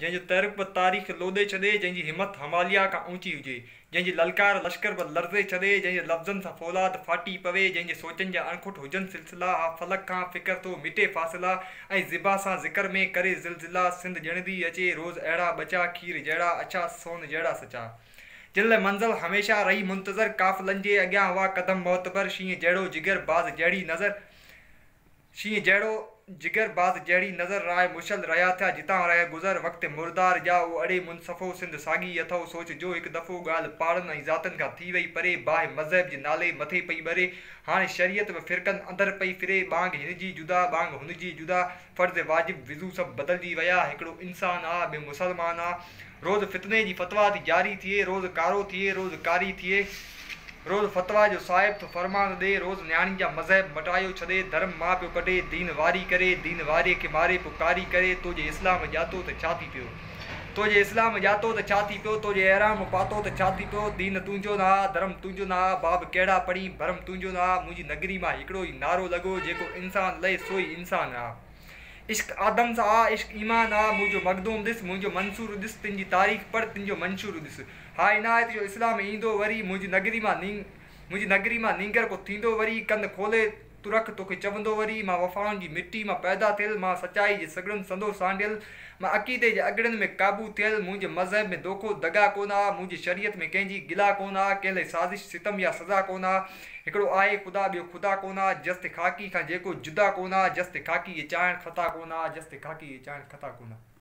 جنهن جو تحرڪ به تاريخ لوڏي ڇڏي، جنهن جي همت هماليا کان اوچي هجي، جنهن جي للڪار لشڪر به لرزي ڇڏي، جنهن جي لفظن سان فولاد ڦاٽي پوي، جنهن جي سوچن جا اڻکٽ هجن سلسلا، ها فلڪ کان فڪر ٿو مٽي فاصلا ۽ زبان سان ذڪر ۾ ڪري زلزلا، سنڌ ڄڻندي اچي روز اهڙا ٻچا، کير جهڙا اڇا، سون جهڙا سچا. جن لئه منزل هميشه رهي منتظر، قافلن جي اڳيان هئا قدم معتبر، شينهن جهڙو جگر، باز جهڙي نظر، شينهن جهڙو جگر باز جهڙي نظر راهه مشعل رهيا ٿيا جتان رهيا گذر وقت مردار جا او اڙي منصفو سنڌ ساڳي اٿئو سوچ جو هڪ دفعو ڳالهه پاڙن ۽ ذاتن کان ٿي وئي پري باهه مذهب جي نالي مٿي پئي ٻري هاڻي شريعت به فرقن اندر پئي ڦري ٻانگ هن جي جدا ٻانگ هن جي جدا فرض واجب وضو سڀ بدلجي ويا هڪڙو انسان آ ٻيو مسلمان آ روز فتني جي فتويٰ ٿي جاري ٿئي، روز ڪارو ٿئي، روز ڪاري ٿئي، روز فتويٰ جو صاحب ٿو فرمان ڏي، روز نياڻين جا مذهب مٽايو ڇڏي، ڌرم مان پيو ڪڍي، دين واري ڪري، دين واري کي ماري پيو ڪاري ڪري، تو جي اسلام ڄاتو ته ڇا ٿي پيو؟ تو جي اسلام ڄاتو ته ڇا ٿي پيو؟ تو جي احرام پاتو ته ڇا ٿي پيو؟ دين تنهنجو نه آ، ڌرم تنهنجو نه آ، باب ڪهڙا پڙهين، ڀرم تنهنجو نه آ، منهنجي نگري مان هڪڙو ئي نعرو لڳو، جيڪو انسان لئه سو ئي انسان آ. عشق آدم سان آ، عشق ايمان آ، منهنجو مخدوم ڏس، منهنجو منصور ڏس، تن جي تاريخ پڙهه، تن جو منشور ڏس. ها عنايت جو اسلام ايندو وري، منهنجي نگري مان منهنجي نگري مان نينگر ڪو ٿيندو وري، ڪن کولي تون رک توکي چوندو وري، مان وفائن جي مٽي مان پيدا ٿيل، مان سچائي جي سڳڙن سندو سانڍيل، مان عقيدي جي اڳڙين ۾ قابو ٿيل، منهنجي مذهب ۾ دوکو دغا ڪونه آ، منهنجي شريعت ۾ ڪنهن جي گلا ڪونه آ، ڪنهن لئي سازش، ستم يا سزا ڪونه آ، هڪڙو آهي خدا ٻيو خدا ڪونه آ، جست خاڪي کان جيڪو جدا ڪونه آ، جست خاڪي جي چاهڻ خطا ڪونه آ، جست خاڪي جي چاهڻ خطا ڪونه آ.